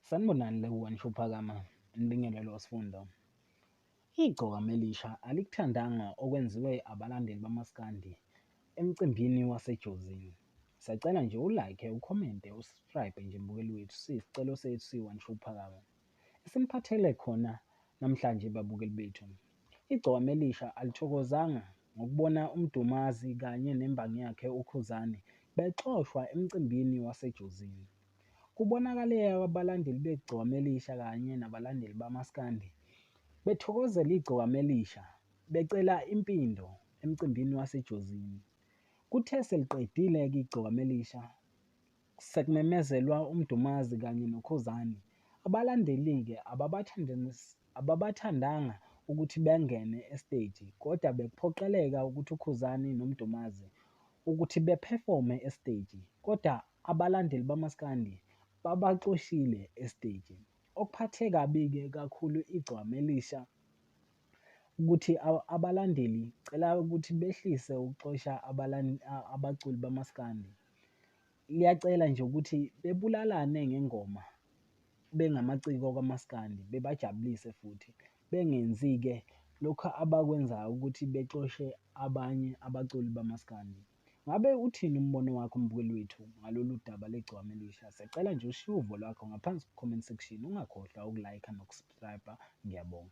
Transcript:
Sanibonani le One Show Phakama, nibingelelo sifundo. Igcokama elisha alikuthandanga okwenziwe abalandeli bamaskandi emcimbini waseJozini. Siyacela nje u-like, ukhomente, u-subscribe nje mbukeli wethu, siyisicelo sethu siyi-One Show Phakama. Esiniphathele khona namhlanje babukeli bethu. Igcokama elisha alithokozanga ngokubona uMdumazi kanye nembangi yakhe uKhuzani bexoshwa emcimbini waseJozini. Kubonakale abalandeli begcokama elisha kanye nabalandeli bamaskandi bethokozela igcokama elisha becela impindo emcimbini waseJozini. Kuthe seliqedile-ke igcokama elisha sekumemezelwa uMdumazi kanye noKhuzani, abalandeli-ke ababathandanga ukuthi bengene esiteji kodwa bekuphoqeleka ukuthi uKhuzani noMdumazi ukuthi bephefome esiteji kodwa abalandeli bamaskandi babaxoshile esiteji. Okuphathe kabi-ke kakhulu igcokama elisha ukuthi abalandeli cela ukuthi behlise ukuxosha abaculi bamaskandi. Liyacela nje ukuthi bebulalane ngengoma bengamaciko kamaskandi bebajabulise futhi bengenzi-ke lokhu abakwenzayo ukuthi bexoshe abanye abaculi bamaskandi. Ngabe uthini umbono wakho mbukeli wethu ngalolu daba legcokama elisha? Siyacela nje ushiye uvo lwakho ngaphansi ku-comment section, ungakhohlwa uku-like noku-subscribe. Ngiyabonga.